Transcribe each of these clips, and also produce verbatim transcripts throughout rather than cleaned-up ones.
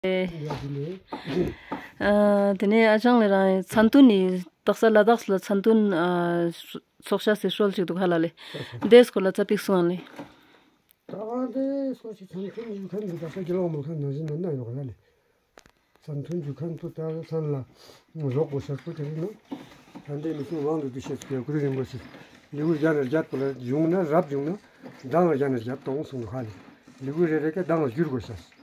ཡ་དེ་ནས། ཨ། དེ་ནས་ཨ་ཅང་ལགས་རང་མཚན་ཐུན་ནི་དག་ས་ལ་དྭགས་ལ་མཚན་ཐུན། ཨ། ཚོགས་ཤག་ཟེར་སྲོལ་ཞིག་འདུག་ཧ་ལ་ལས། འདིའི་སྐོར་ལ་ཙ་པིག་གསུང་ཨ་ལས། ད་དེ་སྐོར་ཞིག་མཚན་ཐུན་ཞུ་མཁན་འདི་དག་ས་དགེ་སློང་མོ་མཁན་ནང་བཞིན་ན་ན་ཡོད་ཧ་ལ་ལས། མཚན་ཐུན་ཞུ་མཁན་ཚོ་ད་མཚན་ལ་རོགས་དགོས་ཤག་པོ་དེ་རིང་ན། ད་འདི་མི་གསུང་དབང་དུ་འདུ་ཤེས་ཀྱི་གུ་རུ་རིན་པོ་ཆེ་ལེའུ་བརྒྱ་ནས་བརྒྱད་པོ་ལ་བྱུང་ན་རབ་བྱུང་ན་གདངས་བརྒྱ་ནས་བརྒྱད་གཏོང་གསུངས་འདུག་ཧ་ལས། ལེའུ་རེ་རེ་ག་གདངས་བསྒྱུར་དགོས་ཤག།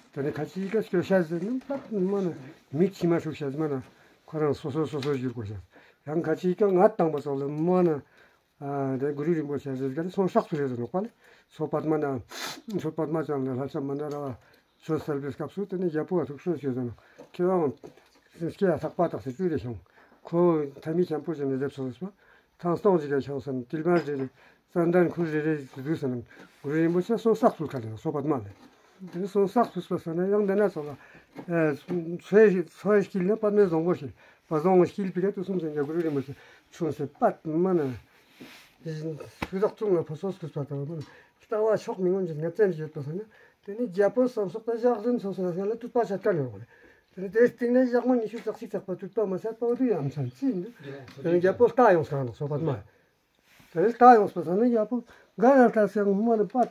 ད་ནི་ཁ་ཅིག་ག་སྐྱོ་ཤ་ཟེར་ན་པད་མ་ན་མིག་མཆི་མ་འཁྲུག་ཤ་ཟེར་མ་ན་ཁོ་རང་སོ་སོ་སོ་སོ་བསྒྱུར་དགོས་ཤག། ཡང་ཁ་ཅིག་ག་ང་དང་པོ་སོགས་ལ་མ་ན། ཨ། དེ་གུ་རུ་རིན་པོ་ཆེ་རེ་ག་རེ་སོང་སྲག་ཏུ་རེད་ཟེར་ནོ་པ་ལེ། མཚོ་པདྨ་ན། མཚོ་པདྨ་ཅན་ལ་ལྷ་ལྕམ་མན་དཱ་ར་བ་ཞོ་སལ་བའི་སྐབས་སུ་དེ་ནས་རྒྱལ་པོ་བ་ཐུགས་སྲོག་ཤོད་ཟེར་ནོ། ཁྱེད་རང་སྐྱེ་ཡ་ལྷག་པ་དག་སེ་བཅུ་རེ་བྱུང་། ཁོ་ཐ་མི་འཁྱམ་པོ་ཅན་ནས་སླེབས་སོང་ཟེར་བ། ཐང་སྟོང་ཅིག་ག་ཤང་སན་ཏིལ་མར་རེ་རེ། ཙན་དན་ཁུར་རེ་རེ་འདུག་ཟེར་ནོ། གུ་རུ་རིན་པོ་ཆེ་སོང་སྲག་ཕུལ་ཁ་ལེ་མཚོ་པདྨ་ལེ། དེ་ནས་སོང་སྲག་ཕུལ་པ་ཟེར་ན་ཡང་འདི་ན་ཚོགས་ལ། ཨ། མཚོའི་མཚོའི་དཀྱིལ་ན་པདྨའི་བཟང་པོ་ཞིག། བ་བཟང་པོ་དཀྱིལ་པའི་ག་དུས་གསུམ་ཟེར་ཡ་གུ་རུ་རིན་པོ་ཆེ་ཆུང་སེ་པད་མ་ན། ཤུ་དག་ཙུང་ལ་ཕོ་སོ་སྐུ་སོ་དང་མ་ན་ལྟ་བ་ཕྱོགས་མི་མངོན་གྱི་ངར་ཅན་ཞིག་ཡོད་པ་ཟེར་ན། དེ་ནས་རྒྱལ་པོ་བསམ་སོགས་དང་ཞག་བདུན་སོང་སོང་ལ་བཏུད་པ་ཆ་ལྟར་ཡོང་བ་རེད། དེ་ནས་དེའི་སྟེང་ནས་ཞག་མ་ཉི་ཤུ་རྩ་གཅིག་ཚགས་པ་དུད་པ་མ་ཟད་པ་འོ་དུ་ཡ་མཚན་ཅི་ཡིན་འདུག། དེ་ནས་རྒྱལ་པོ་ལྟ་ཡོང་ས་རང་དང་སོ་པ་མ། དེ་ནས་ལྟ་ཡོང་སོ་ས་ནས་རྒྱལ་པོ་ག་ཡང་ལྟ་སེ་མ་ནས་པད།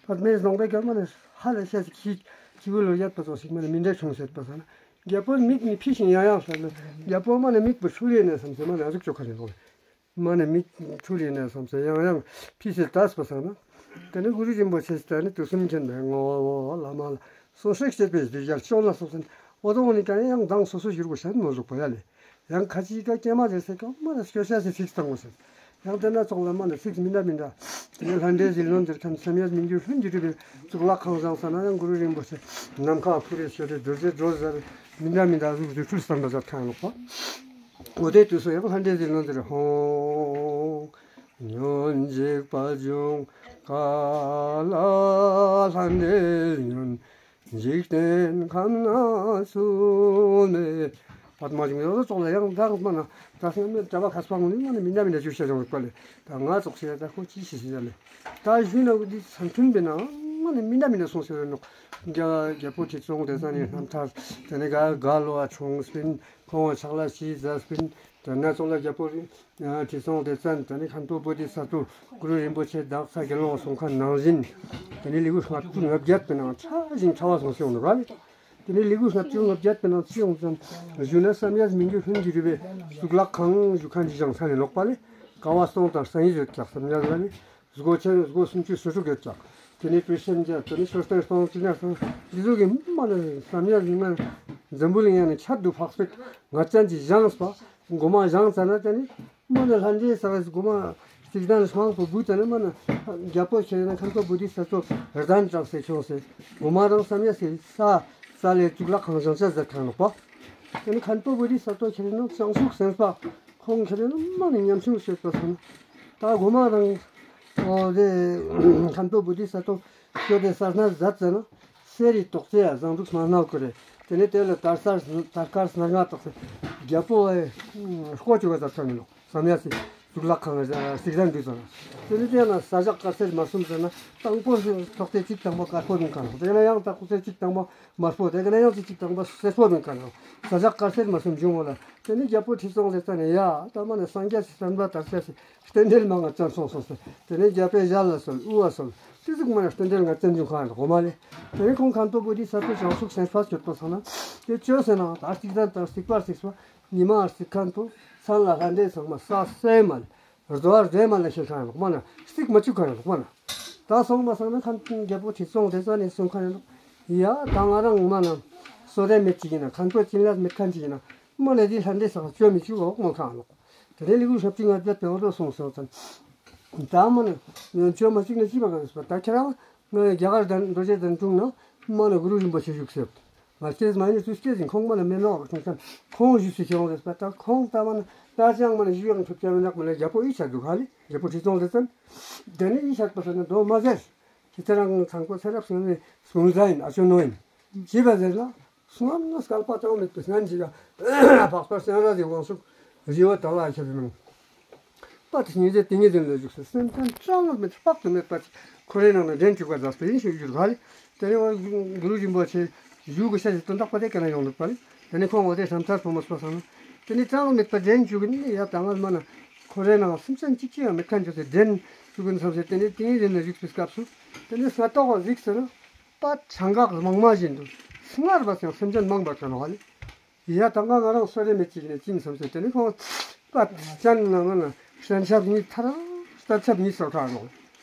པད་མའི་ཟོང་པའི་ག་མ་ནས་ཧ་ལས་ཤ་ཞིག་ཤིག་ཅི་བུ་ལོ་ཡད་པ་ཙོག་ཞིག་མ་ནས་མི་འདྲ་བྱུང་ཟེར་པ་ས་ན། རྒྱལ་པོ་མིག་ནི་ཕི་ཞིང་ཡང་ཡང་ས་ན་རྒྱལ་པོ་མ་ནས་མིག་པུ་ཆུ་རེ་ནས་བསམ་སེ་མ་ནས་ཨ་ཟུག་ཅོ་ཁ་ནས་ལོང་། མ་ནས་མིག་ཆུ་ལི་ནས་བསམ་སེ་ཡང་ཡང་ཕི་སེ་ལྟས་པ་སང་ན། དེ་ནས་གུ་རུ་རིན་པོ་ཆེ་ལྟ་ནི་དུས་གསུམ་མཁྱེན་པའི་ངོ་བོ་བླ་མ་ལ་སོ་སྲེག་བྱེད་པའི་གདུལ་བྱར་སྐྱོང་ལ་སོགས་ཟིན་འོ་དོ་ནི་ཀ་ཡང་མདང་སོ་སོ་བཞུར་དགོས་ཤ་མོ་ཟུག་པ་ཡ་ལེ། ཡང་ཁ་ཅིག་ཀ་སྐྱེ་མ་རེད་ཟེར་ཀ་མ་ལ་སྐྱོ་ཤ་ཟེར་ཚིག་བཏང་དགོས་ཟེར། ཡང་དེ་ན་ཚོགས་ལ་མ་ལ་ཚིག་མི་འདྲ་མི་འདྲ། དེ་ནས་ལྷ་འདྲེ་ཟིལ་གནོན་འདིར་ཁམས་སམ་ཡས་མི་འགྱུར་ལྷུན་གྱིས་གྲུབ་པའི་གཙུག་ལག་ཁང་བཟང་ས་ན་ཡང་གུ་རུ་རིན་པོ་ཆེ་ནམ་མཁའ་འཕུར་རེ་ཤོད་རེ་རྡོ་རྗེ་སྒྲོ་ཟེར་མི་འདྲ་མི་འདྲ་གཟུགས་བཟོས་འཕྲུལ་བསམ་པ་ཟབ་ཁང་ལོག་པ། འོ་དེ་དུས་སུ་ཡང་ལྷ་འདྲེ་ཟིལ་གནོན་འདིར་ཧོང་། ཉོན་འཇིགས་པ་འབྱུང་ག་ལ་ལྷ་འདྲེ་ཉོན། འཇིག་རྟེན་ཁམས་ན་སུ་མེད། པདྨ་འབྱུང་གནས་ཙོགས་ལ་ཡང་དག་མ་ན་ད་སེམས་ནི་གྲྭ་པ་ཁ་སྤང་ནི་མ་ནི་མི་འདྲ་མི་འདྲ་བཅུ་ཤ་རང་བཀའ་ལས་ད་ང་ཙོགས་ཤེས་ད་ཁོ་ཅི་ཤེས་ཤེས་ལས་ད་གཞུས་ན་འདི་ཚན་མཐུན་པའི་ནང་མ་ནི་མི་འདྲ་མི་འདྲ་སོང་ཟེར་རེ་ནོག། རྒྱ་རྒྱལ་པོ་ཁྲི་སྲོང་ལྡེ་བཙན་ནི་རྣམ་ཐར་དེ་ནི་ག་ག་ལོ་བ་ཆུང་སྤིན། ཁོང་ཕྱག་ལ་ཞིག་མཛད་སྤིན། དེ་ན་ཙོགས་ལ་རྒྱལ་པོ་ཁྲི་སྲོང་ལྡེ་བཙན་དེ་ནི་མཁན་པོ་བོ་དྷི་ས་ཏྭ་གུ་རུ་རིན་པོ་ཆེ་དག་ས་དགེ་སློང་གསུང་མཁན་ནང་བཞིན། དེ་ནི་ལེའུ་ལྔ་བཅུ་ང་བརྒྱད་པའི་ནང་ཕྲ་ཞིང་ཕྲ་བ་སོང་སོང་ནོ་ར་ལེ། དེ་ནི་ལེའུ་ལྔ་བཅུ་ང་བརྒྱད་པའི་ནང་ཅི་ཡོང་ཙམ་ཞུ་ན་བསམ་ཡས་མི་འགྱུར་ལྷུན་གྱིས་གྲུབ་པའི་གཙུག་ལག་ཁང་ཞུ་མཁན་གྱི་ཞང་ས་ནས་ལོག་པ་ལེ། ཀ་བ་སྟོང་དང་རྩ་གཉིས་ཡོད་ཀྱག་བསམ་ཡས་ལ་ནི། སྒོ་ཆེན་སྒོ་སུམ་ཅུ་སོ་དྲུག་ཡོད་ཀྱག། དེ་ནས་སྤྲོས་བཤད་བརྒྱ་དེ་ནས་ཤོ་སྟོན་སྟོང་ཅི་ན་སྟོང་འདི་ཚོ་གི་མ་ནི་བསམ་ཡས་མི་མ་འཛམ་བུ་གླིང་ཡང་ནི་ཁྱད་དུ་འཕགས་པའི་ངར་ཅན་གྱི་ཞང་ས་པ་མགོ་མ་ཞང་ས་ན་དེ་ནི་མ་ནི་ལྷ་འདྲེ་ས་བས་མགོ་མ་སྟེགས་ལྡན་ལ་མང་པོ་བུ་དེ་ནི་མ་ནི་རྒྱལ་པོ་ཁྱེད་ན་མཁན་པོ་བོ་དྷི་ས་ཏྭ་རི་དན་གྲགས་སེ་ཁྱོངས་སེ་མགོ་མ་རང་བསམ་ཡས་སེ་ས་ས་ལས་གཙུག་ལག་ཁང་བཞེངས་ས་མཛད་ཁང་ལོག་པ། དེ་ནི་མཁན་པོ་བོ་དྷི་ས་ཏྭ་ཁྱེད་ན་བྱང་ཆུབ་སེམས་དཔའ་ཁོང་ཁྱེད་ན་མ་ནི་ཉམ་ཆུང་བྱེད་པ་སོང་ད་མགོ་མ་རང་ཨོ་དེ་མཁན་པོ་བོ་དྷི་ས་ཏྭ་ཁྱོད་དེ་ས་སྣ་མཛད་ཟེར་ན། གསེར་རི་ཏོག་ཙེ་ཡ་བཟང་དྲུག་མ་སྣ་ཀུ་རེ། དེ་ནས་དེ་ལ་དར་སར་དར་དཀར་སྣ་ལྔ་ཏོག་ཙེ་རྒྱལ་པོ་ཨེ་ཤོག་ཅུ་བ་ཙར་ཚང་ཡིན་ནོ་བསམ་ཡས་སི་གཙུག་ལག་ཁང་གཟིགས་རན་འདུས་ཙང་། དེ་ནས་དེ་ན་ས་ཞག་དཀར་སེར་དམར་གསུམ་ཟེར་ན་དང་པོ་ཏོག་ཙེ་གཅིག་དང་པོ་དཀར་པོ་མིན་ག་ནོ། དེ་ན་ཡང་ཏོག་ཙེ་གཅིག་དང་པོ་དམར་པོ་དེ་ན་ཡང་ཅིག་གཅིག་དང་པོ་སེར་པོ་མིན་ག་ནོ། ས་ཞག་དཀར་སེར་དམར་གསུམ་བྱུང་བ་ལ་དེ་ནས་རྒྱལ་པོ་ཁྲི་སྲོང་ལྡེ་བཙན་ནས་ཡ་ད་མ་ནས་སངས་རྒྱས་སི་བསྟན་པ་དར་ཤ་སི་རྟེན་འབྲེལ་མ་ང་ཙམ་སོང་སོང་ཟེར། དེ་ནས་རྒྱལ་པོའི་ཞལ་ལ་གསོལ་དབུ་བ་གསོལ། དེ་ཟུག་མ་ན་རྟེན་འབྲེལ་ང་ཙམ་འབྱུང་ཁ་ཡང་གོ་མ་ལེ། དེ་ནས་ཁོང་མཁན་པོ་བོ་དྷི་ས་ཏྭ་བྱང་ཆུབ་སེམས་དཔའ་སྐྱོད་པ་སང་ན་དེ་བཅོས་ཟེར་ན་ད་རྩིག་ཟན་དང་རྩིག་པར་རྩིག་སོ་ཉི་མ་རྩིག་མཁན་པོ་མཚན་ལ་ལྷ་འདྲེ་ཚང་མ་ས་སེ་མ་ལེ། རྡོ་བར་རྫས་མ་ལེ་ཤེས་ཁ་ཡང་ལོག་མ་ན་རྩིག་མ་བཅུག་ཁ་ཡང་ལོག་མ་ན། ད་སོང་མ་སང་ན་མཁན་རྒྱལ་པོ་ཁྲི་སྲོང་ལྡེ་བཙན་ནས་གསུང་ཁ་ཡང་ལོག་ཡ་ད་ང་རང་མ་ན་སོ་རེ་མེད་ཅིག་ཡིན་ན་མཁན་པོ་ཅིན་ལ་མེད་མཁན་ཅིག་ཡིན་ན་མ་ལེ་དེ་ལྷ་འདྲེ་ཚང་བཅོས་མི་བཅུག་འོག་མོ་ཁ་ཡང་ལོག་དེ་ནས་ལེའུ་ཞབས་ཀྱི་ང་བརྒྱད་པའི་འོག་ཏུ་སོང་སོང་ཙང་། ད་མ་ནི་ཆོས་མ་གཅིག་ནི་ཅི་མ་ག་ཟེར་བ་ད་ཁྱེད་རང་ང་རྒྱ་གར་དང་རྡོ་རྗེ་གདན་དྲུང་ན་མ་ནི་གུ་རུ་རིན་པོ་ཆེ་བཞུགས་ཟེར། ང་སྐྱེས་མ་ཡིན་ཚུལ་སྐྱེས་ཟིན་ཁོང་མ་ནི་མེད་ནོ་བ་ཁྱོད་ཁྱམ་ཁོང་བཞུགས་སུ་ཁྱེད་འོང་ཟེར་བ་ད་ཁོང་ད་མ་ནི་ད་ཅང་མ་ནི་བཞུགས་ཡང་ཐུབ་ཀྱང་མེད་ནག་མ་ནི་རྒྱལ་པོ་ཡིད་ཆད་འདུག་ཧ་ལེ་རྒྱལ་པོ་ཁྲི་སྲོང་ལྡེ་བཙན། དེ་ནི་ཡིད་ཆད་པ་ཟེར་ན་དོ་མ་ཟེར། ཁྱེད་ཚེ་རང་ཚང་པོ་ཚེ་རབས་སོང་ནས་སོང་ཟ་ཡིན་ཨ་ཅོ་ནོ་ཡིན། ཅི་བ་ཟེར་ན། སྔོན་ན་སྐལ་པ་ཅང་མེད་པའི་སྔན་གྱི་ཡ། འཕགས་པ་སྤྱན་རས་གཟིགས་དབང་ཕྱུག་རི་བོ་ཏཱ་ལ་ཁྱེར་ནང་། པ་དེ་ཉིད་དེ་ཉིད་དེ་ལ་བཞུགས་སུ་སེམས་ཅན་ཅང་མེད་དཔག་ཏུ་མེད་པ་ཁོ་རའི་ནང་ན་འདྲེན་བཅུག་པ་མཛད་པ་ཡིན་ཞུ་རྒྱུར་ག་ལས། དེ་ནས་གུ་རུ་རིན་པོ་ཆེ་ བཞུགས་དགོས་ཤ་ཞིག་དོན་དག་པ་དེ་ག་ན་ཡོང་འདུག་པ་རེད། དེ་ནས་ཁོང་འོ་དེ་བསམ་ཚར་ཕོ་མོ་སོ་སང་ན། དེ་ནས་གྲངས་མེད་པ་འདྲེན་བཅུག་གིན་ཡ་ད་ང་མ་ན་ཁོ་རེ་ནང་སེམས་ཅན་གཅིག་ཅི་ཡང་མེད་མཁན་བྱས་ཏེ་འདྲེན་བཅུག་གིན་བསམ་ཟེར། དེ་ནས་ཏིང་ངེ་འཛིན་ལ་གཟིགས་པའི་སྐབས་སུ་དེ་ནས་སྔ་ཏོག་གཟིགས་ཟེར་ན་པ་བྱང་འགག་མང་མ་བཞིན་དུ་སྔར་བ་ཡང་སེམས་ཅན་མང་པ་གང་བ་ལས། ཡ་ད་ང་ང་རང་སོ་རེ་མེད་ཅིག་ནས་ཅིང་བསམ་ཟེར། དེ་ནས་ཁོང་པ་ཅན་ནང་ན་སེམས་ཆབ་གཉིས་ཐར་སྟ་ཆབ་གཉིས་སོ་ཁ་ནོ།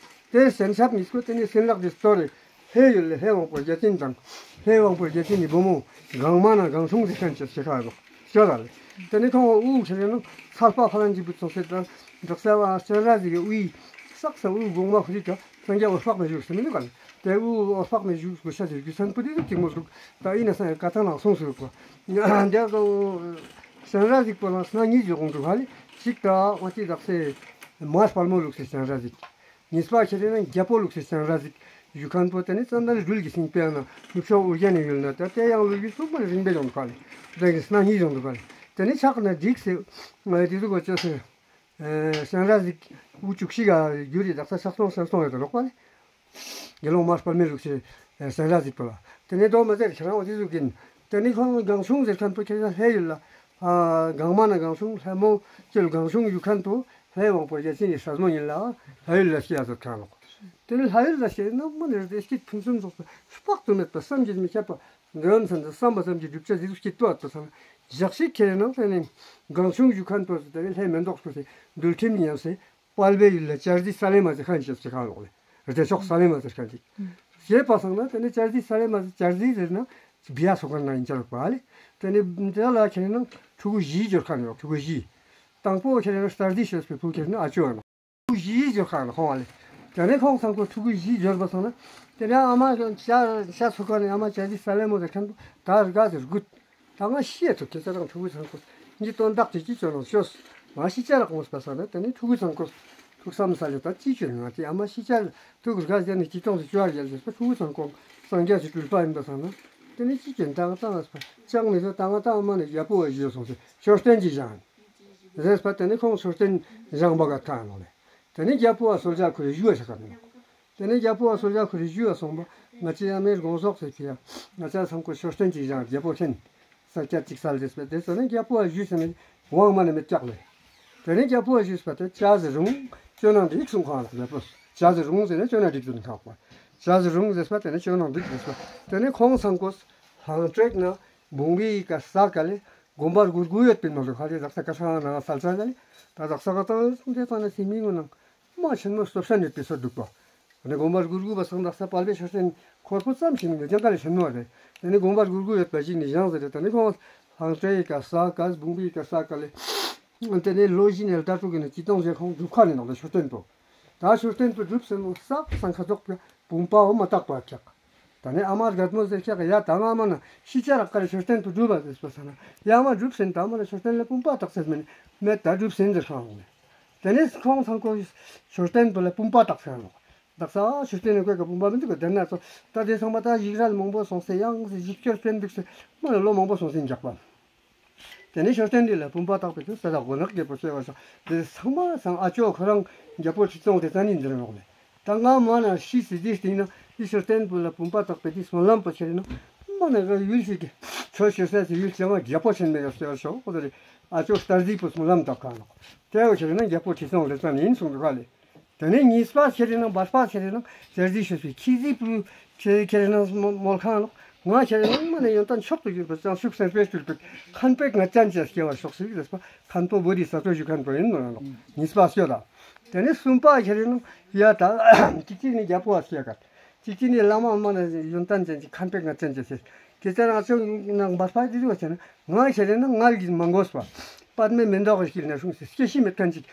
དེ་སེམས་ཆབ་གཉིས་ཀོ་དེ་ནས་སེམས་ལག་དེ་སྟོར་རེ། ལྷའི་ཡུལ་ལས་ལྷའི་དབང་པོ་བརྒྱ་བྱིན་དང་། ལྷའི་དབང་པོ་བརྒྱ་བྱིན་གྱི་བུ་མོ་གང་མ་ན་གང་བྱུང་ཟེར་མཁན་ཅིག་ཞིག་ཁ་ནོ། ཤོ་ལ་ལེ། དེ་ནས་ཁོང་དབུ་ཁྱེར་ནོ་ཚལ་པ་ཧ་ལན་གྱི་བུ་ཚོ་ཟེར་ད་འབྲོག་ས་བ་སྤྱན་རས་གཟིགས་ཀྱི་དབུའི་བསགས་ས་དབུ་དགོང་མ་ཧུ་རི་ཀ་སངས་རྒྱས་འོད་དཔག་མེད་བཞུགས་ཟེར་མི་འདུག་ག་ལེ། དེ་དབུ་འོད་དཔག་མེད་བཞུགས་དགོས་ཤ་ཟེར་རྒྱུ་མཚན་པོ་དེ་གཅིག་མོ་འདུག་ད་ཡིན་ན་སངས་རྒྱས་བཀའ་ཐང་ནང་གསུངས་སོ་གོ། འདི་ཚོ་སྤྱན་རས་གཟིགས་པོ་ལ་སྣ་གཉིས་བརྗོད་དགོངས་འདུག་ཧ་ལེ། གཅིག་ད་ང་ཅི་དག་སེ་མར་དཔལ་མོ་ལུགས་སེ་སྤྱན་རས་གཟིགས། གཉིས་པ་ཁྱེད་རེ་ན་རྒྱལ་པོ་ལུགས་སེ་སྤྱན་རས་གཟིགས་བཞུགས་མཁན་པོ་དེ་ནི་ཙན་དན་སྦྲུལ་གྱི་སེང་སྤེལ་ན་ནུབ་ཕྱོགས་ཨོ་རྒྱན་ནས་ཡོད་ན་ད་དེ་ཡང་ལུགས་ཡུལ་གསུམ་པ་རིང་པས་ཡོང་འདུག་ཧ་ལེ། དེ་གི་སྣ་གཉིས་ཡོང་འདུག་ཧ་ལེ། དེ་ནི་ཕྱག་ན་བསྒྲིགས་སེ་དེ་ཚོ་གོ་ཅོ་སེ། སྤྱན་རས་གཟིགས་དབུ་བཅུ་གཅིག་ག་བསྒྱུར་ཏེ་དག་ས་ཕྱག་སྟོང་སེར་སྟོང་ཡོད་དོ་ལོག་པ་ལེ། དགེ་སློང་མར་པ་མི་ལུགས་ཀྱི་སྤྱན་རས་གཟིགས་པ་ལ། དེ་ནས་དོ་མ་ཟེར་ཁྱེད་རང་འོ་དེ་ཟུག་གིན། དེ་ནས་ཁོང་གང་བྱུང་ཟེར་མཁན་པོ་ཁྱེད་རང་ལྷའི་ཡུལ་ལ། གང་མ་ན་གང་བྱུང་ལྷ་མོ་ཁྱེད་གང་བྱུང་ཡུལ་མཁན་པོ་ལྷའི་དབང་པོ་རྒྱ་ཆེན་གྱི་སྲས་མོ་ཡིན་ལ། ལྷ་ཡུལ་ལ་སྐྱེ་ཡ་ཟེར་མཁན་ལོག་དེ་ནས་ལྷ་ཡུལ་ལ་སྐྱེས་ན་མ་ནི་རེ་སྐྱིད་ཕུན་སུམ་ཚོགས་པ་དཔག་ཏུ་མེད་པ་བསམ་གྱིས་མི་ཁྱབ་པ། འདོད་ཡོན་ཚན་དུ་བསམ་པ་ཙམ་གྱི་བསྒྲུབ་བྱ་ཟིག་སྐྱིད་པོ་ཨ་ཏོ་ཚང་། ཞག་ཞིག་ཁྱེད་རེ་ནང་ལྷ་ནས་གང་བྱུང་ཞུ་མཁན་པོ་ཟེར་ཏེ་ལྷའི་མེ་ཏོག་སྐུ་སེ་འདུལ་ཁྲིམས་ཉམས་སེ་དཔལ་བའི་ཡུལ་ལ་བཅར་རྫི་ས་ལེ་མ་ཟེར་ཁན་ཞབས་ཀྱི་ཁ་ལོག་ལེ། རྫས་མཆོག་ས་ལེ་མ་ཟེར་ཁན་ཅིག་ཞེས་པ་སང་ན་དེ་ནས་བཅར་རྫི་ས་ལེ་མ་ཟེར་བཅར་རྫི་ཟེར་ན་བི་ཡ་སོགས་ཁན་ན་ཡིན་ཅར་བ་ལེ། དེ་ནས་དེ་ལ་ཁྱེད་རེ་ནང་ཕྲུ་གུ་བཞི་འབྱོར་ཁན་ཡོད། ཕྲུ་གུ་བཞི། དང་པོ་ཁྱེད་རེ་ནང་བཅར་རྫི་ཞེས་པའི་བུ་ཁྱེད་རེ་ནང་ཨ་ཅོ་ཡོད་ནོ། ཕྲུ་གུ་བཞི་འབྱོར་ཁ་ལ་ཁོང་བ་ལས། དེ་ནས་ཁོང་ཚང་ཁོ་ཕྲུ་གུ་བཞི་འབྱོར་བ་སོང་ན། དེ་ནས་ཨ་མ་ཤ་ཤ་ཚོ་ཁ་ནས་ཨ་མ་བཅར་རྫི་ས་ལེ་མོ་ཟེར་ཁན་པོ་ད་རྒ་ཟེར་རྒུད། ད་ང་ཤི་ཡ་ཐུབ་ཁྱེད་ཚ་རང་ཕྲུ་གུ་ཚང་ཁོ་ངའི་དོན་དག་དེ་ཅི་བྱོས་ནང་ཤོས། ང་ཤི་ཆ་རག་མོ་སྤ་ས་ན་དེ་ནས་ཕྲུ་གུ་ཚང་ཁོ་ཐུགས་བསམ་ས་ལེ་ད་ཅི་བྱོས་ང་དེ་ཨ་མ་ཤི་ཆ་ཐུག་རྒ་ཟེར་ནས་ཅི་གཏོང་ཟེར་བཅོ་བར་ཡལ་ཟེར་ཕྲུ་གུ་ཚང་ཁོ་སངས་རྒྱས་ཀྱི་སྤྲུལ་པ་ཡིན་པ་སང་ན། དེ་ནས་ཅི་བྱོས་ད་ང་ད་ང་སྤ་ཅང་མི་ཟེར་ད་ང་ད་ཨ་མ་ནས་རྒྱལ་པོ་བ་ཞུས་སོང་ཟེར་མཆོད་རྟེན་གྱི་བཞེངས། རེས་པ་དེ་ནི་ཁོང་མཆོད་རྟེན་བཞེངས་པ་ག་ཐང་ནོ་ལེ། དེ་ནི་རྒྱལ་པོ་བ་གསོལ་ཇ་ཁུར་རེ་ཞུ་བ་ཤ་ཁ་ནོ། དེ་ནི་རྒྱལ་པོ་བ་གསོལ་ཇ་ཁུར་རེ་ཞུ་བ་སོང་པ་ང་ཅི་ཡ་མེར་དགོངས་སོགས་ཟེར་ཁི་ཡ། ང་ཅག་ཚང་ཁོ་མཆོད་རྟེན་ཅིག་བཞེངས་རྒྱལ་པོ་ཁྲིན། ས་སྐྱ་ཅིག་སལ་རེས་པ་དེ་ཚོ་ནི་རྒྱལ་པོ་བ་ཞུས་ཟེར་ནས་དབང་མ་ནི་མི་སྐྲག་ལེ། དེ་ནི་རྒྱལ་པོ་བ་ཞུས་པ་དེ་ཇ་ཟེར་རུང་ཅོ་ནང་འགྲིག་གསུང་ཁང་ལ་རྒྱལ་པོ་ཇ་ཟེར་རུང་ཟེར་ནས་ཅོ་ནང་འགྲིག་ཟེར་ཁང་པ། ཇ་ཟེར་རུང་ཟེར་པ་དེ་ནི་ཅོ་ནང་འགྲིག་ཟེར་པ། དེ་ནི་ཁོང་ཚང་ཁོ་ལྷང་དྲེག་ན་བུང་བའི་ཀ་ས་ཀ་ལེ། དགོན་པ་དགུ་དགུ་ཡོད་པའི་ནང་དུ་ཁ་ལས་རག་ས་ཀ་ཧྲ་ནང་ས་ལ་ས་ལ་ལས་ད་རག་ས་ཀ་ཏང་སུང་དེ་ཏང་ནས་སི་མི་ངོ་ནང་མ་ཆེན་མོ་སྟོབས་ས་ནས་དེ་ས་འདུག་པ། ཨ་ནི་དགོན་པ་དགུ་དགུ་པ་སང་རག་ས་དཔལ་བའི་ཤར་སེང་འཁོར་པོ་ཙམ་ཞིག་ནི་ལྗང་ཀ་ལས་ཆེན་མོ་རེད། དེ་ནི་དགོན་པ་དགུ་དགུ་ཡོད་པ་ཞིག་ནི་བཞེངས་ཟེར་རེད། ད་ནི་ཁོང་ལྷང་དྲེ་ཡི་ཀ་ས་ཀ་བུང་བའི་ཀ་ས་ཀ་ལས། དེ་ནི་ལོ་བཞི་ནས་ལྟ་དྲུག་གི་ནི་སྤྱི་སྟོང་བཞེས་ཁོང་སྒྲུབ་ཁ་ནས་ནང་ལ་མཆོད་རྟེན་པོ། ད་མཆོད་རྟེན་པོ་སྒྲུབ་ཟེར་ནོ་ས་སང་ཁ་རྫོགས་པའི་བུམ་པའོ་མ་བཏགས་པ་ཁྱག་ད་ནི་ཨ་མ་རྒད་མོ་ཟེར་ཁྱག་ཡ་ད་ང་མ་ན་ཤི་ཆ་རག་ཀ་རེ་མཆོད་རྟེན་དུ་སྒྲུབ་པ་ཟེར་པ་ས་ན་ཡ་མ་སྒྲུབ་ཟིན་ད་མ་ན་མཆོད་རྟེན་ལ་བུམ་པ་བཏགས་ཟེར་མིན་མེད་ད་སྒྲུབ་ཟིན་ཟེར་ཤོང་ནས། དེ་ནས་ཁོང་ཚང་ཁོ་མཆོད་རྟེན་དུ་ལ་བུམ་པ་བཏགས་ཟེར་ནོ། བཏགས་ས་མཆོད་རྟེན་ནི་ཁོས་ཀ་བུམ་པ་མི་འདུག་ག་དེ་ན་ཚོ་ད་དེ་ཚང་མ་ད་ཡིག་རལ་མང་པོ་སོང་སེ་ཡང་སེ་ཞིབ་སྐྱོར་སྤེལ་འདུག་སེ་མ་ན་ལོ་མང་པོ་སོང་སེ་འཇག་པ། དེ་ནས་མཆོད་རྟེན་འདི་ལ་བུམ་པ་བཏགས་པའི་དུས་ས་དག་སྒོ་ནག་རྒྱལ་པོ་གསོལ་བ་སོགས་དེ་ཚང་མ་སང་ཨ་ཅོ་ཁོ་རང་རྒྱལ་པོ་ཁྲི་སྲོང་ལྡེ་བཙན་ཡིན་ཟེར་ནོག་ལེ། ད་ང་མ་ན་ཤི་སི་དེའི་སྟེང་ན་ཨི་ཤོར་བསྟན་པོ་ལ་བུམ་པ་བཏགས་པའི་དུས་སྨོན་ལམ་པོ་ཁྱེར་ན་མ་ན་ག་ཡུལ་ཞིག་གི་ཆོས་ཤོད་ས་སི་ཡུལ་ཚང་མ་རྒྱལ་པོ་ཆེན་མེད་ཡོད་གསོལ་བ་སོགས་ཁོ་ཚོ་རེ་ཨ་ཅོ་སྟར་རྫི་པོ་སྨོན་ལམ་བཏབ་ཁ་ནོག་དེ་བ་ཁྱེར་ན་རྒྱལ་པོ་ཁྲི་སྲོང་ལྡེ་བཙན་ཡིན་གསུངས་འདུག་ག་ལེ། དེ་ནས་གཉིས་པ་ཁྱེད་རེ་ནང་བར་པ་ཁྱེད་རེ་ནང་བཅར་རྫི་ཤོད་པའི་ཁྱི་རྫི་པུ་ཁྱེད་ཁྱེད་རེ་ནང་མོལ་ཁང་ལོག་ང་ཁྱེད་རེ་ནང་མ་ནས་ཡོན་ཏན་མཆོག་ཏུ་གྱུར་པའི་བྱང་ཆུབ་སེམས་དཔའི་སྤྲུལ་པའི་མཁན་པོའི་ང་ཅན་ཅེས་སྐྱེ་བར་ཤོག་ཟེར་ཟེར་པ་མཁན་པོ་བོ་དྷི་ས་ཏྭ་བཞུགས་མཁན་པོ་ཡིན་ནོ་ཡང་ལོག་གཉིས་པ་ཤོད་ད། དེ་ནས་གསུམ་པ་ཁྱེད་རེ་ནང་ཡ་ད་གཅིག་གཅིག་ནས་རྒྱལ་པོ་བ་སྐྱེ་གར་གཅིག་གཅིག་ནས་བླ་མ་མ་ནས་ཡོན་ཏན་ཅན་གྱི་མཁན་པོའི་ང་ཅན་ཅེས་ཟེར་དེ་ལྟར་ང་ཚོ་ནང་བར་པ་དེ་དུས་བ་ཟེར་ན་ང་ཁྱེད་རེ་ནང་ང་ལ་གིས་མ་འགོས་པ་པདྨའི་མེ་འདོགས་ཀྱི་དཀྱིལ་ན་སྲུང་སེ་སྐྱེ་ཤི་མེད་མཁན་ཅིག་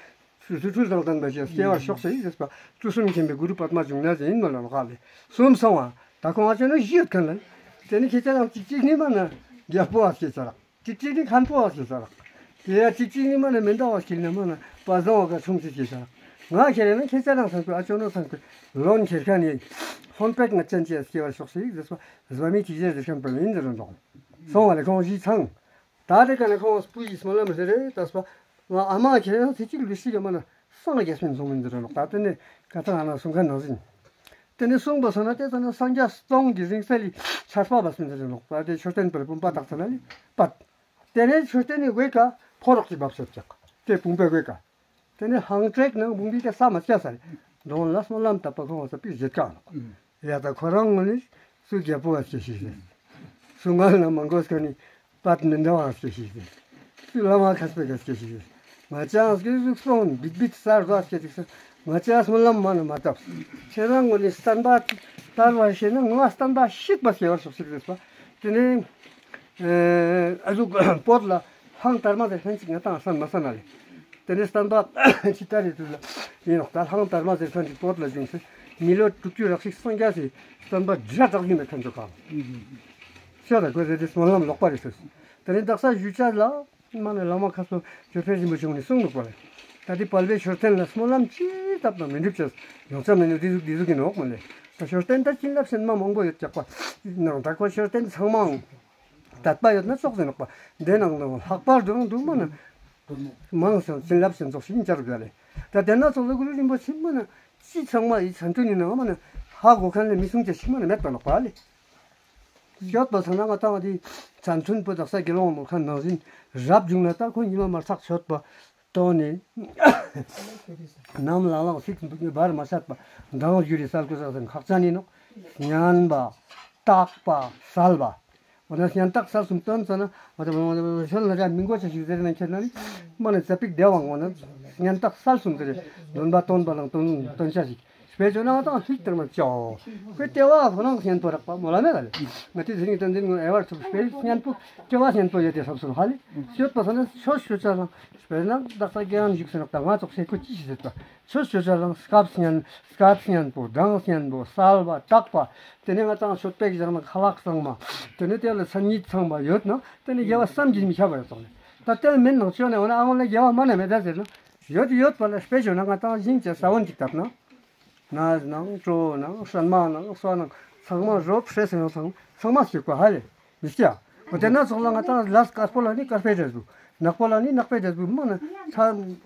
རྫུ་འཕྲུལ་དང་ལྡན་པ་ཞིག་སྐྱེ་བར་ཤོག་ཟེར་ཡིག་ཟེར་པ་བཅུ་གསུམ་མཁྱེན་པའི་གུ་རུ་པདྨ་འབྱུང་གནས་ཟེར་ཡིན་ནོ་ལ་ལོ་ཁ་ལེ། གསུམ་སོང་བ་ད་ཁོང་ཨ་ཅོ་ནོ་བཞི་ཡོད་མཁན་ལ། དེ་ནི་ཁྱེད་ཅག་རང་གཅིག་གཅིག་ནི་མ་ན་རྒྱལ་པོ་བ་སྐྱེས་ཚར། གཅིག་གཅིག་ནི་མཁན་པོ་བ་སྐྱེས་ཚར། དེ་ཡ་གཅིག་གཅིག་ནི་མ་ན་མེ་འདོགས་བ་སྐྱེས་ན་མ་ན་པ་བཟང་བ་ག་ཆུང་ཅིག་སྐྱེས་ཚར། ང་ཁྱེད་རེ་ན་ཁྱེད་ཅག་རང་ཚང་པོའི་ཨ་ཅོ་ནོ་ཚང་པོའི་ལོན་ཁྱེར་མཁན་ཡིན། ལྷོན་པེག་ང་ཅན་ཅེས་སྐྱེ་བར་ཤོག་ཟེར་ཡིག་ཟེར་པ་བཟའ་མི་ཅིག་ཟེར་ཟེར་མཁན་པོ་ཡིན་ཟེར་རོ་འདོག་སོང་བ་ལེ་ཁོང་བཞི་ཚང་། ད་དེ་ཀ་ནས་ཁོང་སྤུ་ཡིས་སྨོན་ལམ་རེ་རེ་བཏབ་པ། ང་ཨ་མ་ཁྱེད་རང་ཚེ་གཅིག་ལུས་ཤིག་གི་མ་ན་སངས་རྒྱས་སྨིན་སོང་མིན་འདི་རེད་ལོག་ད་དེ་ནས་ཀ་ཐང་ཨ་ན་གསུང་མཁན་ནང་བཞིན། དེ་ནས་གསུངས་པ་སོང་ན་དེ་ཚོ་ནི་སངས་རྒྱས་སྟོང་གི་རིང་བསྲེལ་ལས་ཆར་པ་བབས་ཟིན་ཟེར་ནོག་པ། དེ་མཆོད་རྟེན་པར་བུམ་པ་བཏགས་ཚར་ལ་ལས་པད། དེ་ནས་མཆོད་རྟེན་ནི་འོད་ཀ་ཕོ་རོག་ཅིག་བབས་སོད་ཀྱག་དེ་བུམ་པའི་འོད་ཀ་དེ་ནས་ཧང་ཀྲེག་ནང་བུམ་པའི་དེ་ས་མ་སྐྱ་ས་རེད། འདོན་ལ་སྨོན་ལམ་བཏབ་པ་ཁོང་བ་ས་པི་བཞེད་ཀ་ནོག་ཡ་ད་ཁོ་རང་ངོ་ནི་སུ་རྒྱལ་པོ་བ་སྐྱེ་ཤིག་ཟེར། སུ་ང་ན་མང་གོ་སྐོ་ནི་པད་མི་འདྲ་བ་སྐྱེ་ཤིག་ཟེར། སུ་བླ་མ་མཁས་པའི་ག་སྐྱེ་ཤིག་ཟེར། ང་ཅག་སྐྱེ་གཟུགས་སོང་བིད་བིད་གསར་བ་སྐྱེ་ཤིག་ཟེར། ང་ཅག་སྨོན་ལམ་མ་ནི་མ་བཏབ། ཁྱེད་རང་ངོ་ནི་བསྟན་པ་དར་བར་བྱེད་ན་ང་བསྟན་པ་བཤིག་པ་སྐྱེ་བར་ཤོག་ཤིག་ཟེར་པ། དེ་ནས་ཨ་ཟུག་བོད་ལ་ཧང་དར་མ་ཟེར་ལྷན་ཅིག་ང་དང་སན་མ་སན་ན་ལེ། དེ་ནས་བསྟན་པ་ཇི་ལྟར་རེད་དུས་ལ་ཡིན་ནོག་ད་ལྷང་དར་མ་ཟེར་མཁན་ཅིག་བོད་ལ་བྱུང་ཚེ་མི་ལོ་དྲུག་ཅུ་རེ་གཅིག་སངས་རྒྱས་སི་བསྟན་པ་སྒྲ་གྲགས་ཡིན་པའི་མཁན་ཚོ་གང་ཤོད་ད་དགོས་ཟེར་ཏེ་སྨོན་ལམ་ལོག་པ་རེད་ཟེར། དེ་ནས་དག་ས་བཞུགས་ཆ་ལ་མ་ནས་བླ་མ་ཁ་སོ་ཅོ་ཕེ་རིན་པོ་ཆུང་ནས་གསུངས་འདུག་པ་རེད། ད་དེ་དཔལ་བའི་མཆོད་རྟེན་ལ་སྨོན་ལམ་ཅི་བཏབ་ན་མི་འགྲུབ་ཅེས་ཡོང་ཆ་མི་འདུག་འདི་ཟུག་འདི་ཟུག་གི་ནོག་མ་ལས། ད་མཆོད་རྟེན་ད་བྱིན་རླབས་ཆེན་མ་མང་པོ་ཡོད་ཀྱག་པ། ནང་ད་ཁོ་མཆོད་རྟེན་ཚང་མའང་དད་པ་ཡོད་ན་ཙོགས་ཟེར་ནོག་པ། འདི་ནང་ནང་ལྷག་པར་དུ་རང་དུ་མ་ན་མང་སོང་བྱིན་རླབས་ཆེན་ཙོགས་ཤིག་ཡིན་ཅར་བ་ལས། ད་དེ་ན་ཙོགས་ལ་གུ་རུ་རིན་པོ་ཆེ་མ་ན་ཅི་ཚང་མ་ཡི་ཚན་དུ་ནི་ནང་མ་ན་ཧ་གོ་མཁན་ལས་མི་གསུང་ཅེས་ཤིག་མ་ན་མེད་པ་ནོག་པ་ལས། ཡོད་པ་ཚང་ན་ང་ཏང་དེ་ཚན་ཐུན་པོ་དག་ས་དགེ་སློང་མོ་ཁ་ནང་བཞིན་རབ་བྱུང་ན་ད་ཁོ་ཉི་མ་མར་ཚགས་ཆོད་པ། ཏོ་ནི། ནམ་ལང་ལང་ཚིག་འབར་མ་ཆད་པ། འདང་བརྒྱུད་རེ་སལ་དགོས་ས་ཟིན་ཁག་ཅན་ཡིན་ནོ། སྙན་པ། བརྟག་པ། གསལ་བ། འོ་ན་སྙན་བརྟག་གསལ་གསུམ་སྟོན་ཙ་ན། འོ་ད་མ་མ་མ་ཤོད་ལ་ར་མི་མགོ་ཆ་ཞིག་ཟེར་ན་ཁྱེད་ན་ནི། མ་ནི་ཛ་པིག་བདེ་བའང་འོ་ན། སྙན་བརྟག་གསལ་གསུམ་ཟེར། འདོན་པ་སྟོན་པ་ལང་སྟོན་སྟོན་ཆ་ཞིག་དཔེ་བརྗོད་ན་ང་ཏང་ཧིག་ལྟར་མ་བྱའོ། དཔེ་ལྟེ་བ་ཁོ་རང་སྙན་པོ་རག་པ་མོ་ལ་མེད་ལ་ལེ། ང་ཏི་དེ་རིང་དོན་འཛིན་ངོ་ཨེ་བར་ཐུབ་དཔེ་སྙན་པོ་ལྟེ་བ་སྙན་པོ་ཡོད་དེ་སོབ་སོབ་ཧ་ལེ། ཤོད་པ་ས་ན་ཆོས་ཤོད་ཆ་རང་དཔེར་ན་བདག་ས་རྒྱལ་ཡང་བཞུགས་ཟེར་ནོག་ད་ང་ཚོགས་སེ་ཁོ་ཅི་ཞིག་ཟེར་ད། ཆོས་ཤོད་ཆ་རང་སྐབས་སྙན་སྐབས་སྙན་པོ་གྲངས་སྙན་པོ་གསལ་བ་དྲག་པ། དེ་ནས་ང་ཏང་ཤོད་པེག་བཞག་ན་ཁ་ལག་ཚང་མ། དེ་ནས་དེ་ལ་མཚན་ཉིད་ཚང་མ་ཡོད་ན་དེ་ནས་དགེ་བ་བསམ་གྱིས་མི་ཁྱབ་པ་ཡོད་སོང་ལེ། ད་དེ་མིན་ནང་ཆོས་ནས་འོ་ན་ཨ་ང་ལ་དགེ་བ་མ་ན་མེད་ད་ཟེར་ན། ཡོད་ཡོད་པ་ལ་དཔེ་བརྗོད་ན་ང་ཏང་ཞིང་ཆེ་ས་བོན་ཅིག་བཏབ་ན། ནས་ནང་གྲོ་ནང་སྲན་མ་ནང་སོ་ནང་ཚང་མ་རོབ་ཧྲེ་སེ་ནང་ཚང་ཚང་མ་སྐྱུག་པ་ཧ་ལེ་མི་སྐྱ། འོ་དེ་ན་ཚོགས་ལ་ང་ཏང་ལས་དཀར་པོ་ལ་ནི་དཀར་པོའི་འབྲས་བུ། ནག་པོ་ལ་ནི་ནག་པོའི་འབྲས་བུ་མ་ན་ཚ་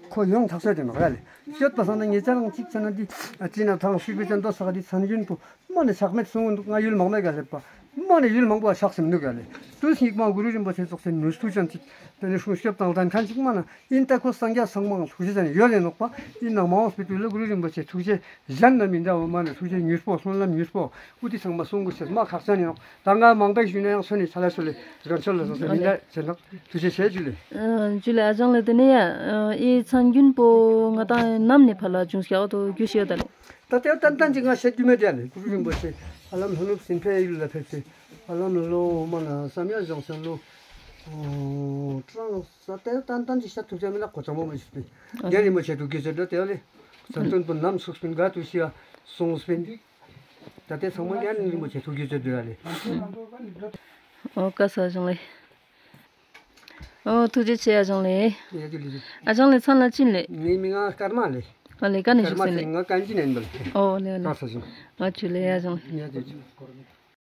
ཁོ་ཡོང་ཐག་ཆོད་དེ་ནོ་ཧ་ལེ། སྐྱོད་པ་སང་ན་ངེད་ཅག་རང་གཅིག་ཚེ་ན་འདི་ཅི་ན་ཐང་ཤུགས་པའི་ཅན་ཏོ་ས་ག་འདི་ཚན་རྒྱུན་པོ། མ་ནི་ཆག་མེད་གསུང་འདུག་ང་ཡུལ་མང་མེད་ག་སླེབས་པ། མ་ནི་ཡུལ་མང་པོ་ཆག་སེམས་འདུག་ག་ལེ། དུས་སྙིགས་མ་གུ་རུ་རིན་པོ་ཆེ་ཚོགས་སེ་ནུས་མཐུ་ཅན་ཅིག་དེ་ནི་སྲུང་སྐྱོབ་དང་ལྡན་མཁན་ཅིག་མ་ན་ཡིན་ད་ཁོ་སངས་རྒྱས་སངས་མང་ཐུགས་རྗེ་ཅན་ཡོད་རེད་ནོག་པ། ཡིན་ན་མ་འོངས་པའི་དུས་ལ་གུ་རུ་རིན་པོ་ཆེ་ཐུགས་རྗེ་གཞན་ན་མི་འདྲ་བ་མ་ནི་ཐུགས་རྗེ་མྱུར་པོ་སྨོན་ལམ་མྱུར་པོ་ཨུ་ཏི་ཚང་མ་གསུང་དགོས་ཤེས་མ་ཁག་ཅན་ཡིན་ནོག་ད་ང་མང་པོ་ཞུས་ན་ཡང་སོ་ནི་ཆ་ལ་ཆོ་ལེ་རང་ཆོ་ལ་སོང་སེ་མི་འདྲ་བྱེད་ནོག་ཐུགས་རྗེ་ཆེ་ཇུ་ལེ། ཇུ་ལེ་ཨ་ཅང་ལེ། དེ་ནས་ཡ་ཨི་ཚན་རྒྱུན་པོ་ང་ཏང་ནམ་ནས་ཕར་ལ་བྱུང་ཤག་ཏོ་རྒྱུ་ཤེས་ད་ལེ། ད་ལྟའི་ཏན་ཏན་ཅིག་ང་བཤད་རྒྱུ་མེད་དེ་ཨ་ནི་གུ་རུ་རིན་པོ་ཆེ་ཧ་ལམ་ལྷོ་ནུབ་སྲིན་པོའི་ཡུལ་ལ་ཕེབས་ཏེ་ཧ་ལམ་ལོ་མ་ན་བསམ་ཡས་བཞེངས་ཚེ་ལོ་ཀྲང་ས་ལྟའི་ཏན་ཏན་ཅིག་བཤད་ཐུབ་ཅེས་མེད་ན་གོ་ཚང་མ་མ་ཞིག་སྟེ་རྒན་རིན་པོ་ཆེ་ཐུགས་རྗེ་ཆེ་འགྲོ་དེ་ཨ་ལེ། ས་སྟོན་པོ་ནམ་ཚུགས་པིན་ག་དུས་ཤི་ཡ་སོང་སྤིན། ད་ལྟའི་ཚང་མ་རྒན་རིན་པོ་ཆེ་ཐུགས་རྗེ་ཆེ་འགྲོ་ཨ་ལེ། ཨོ་ཀ་ས་བཞེངས་ལེ། ཨོ་ཐུགས་རྗེ་ཆེ་ཨ་ཅང་ལེ། ཡ་ཅི་ལི་ཅི། ཨ་ཅང་ལེ་མཚན་ལ་ཅི་ལེ། ངའི་མིང་ང་ཀརྨ་ལེ། ཨ་ལེ་ཀ་ནས་ཀརྨ་བཞུགས་སེ་ཟེར་ལེ། ང་གན་ཇི་ནས་ཡིན་པ་ལེ། ཨོ་ལེ་ཨ་ལེ། ཀ་ས་བཞུགས། ཨ་ཅུ་ལེ་ཨ་ཅང་ལེ། ཡ་ཅི་ཅི།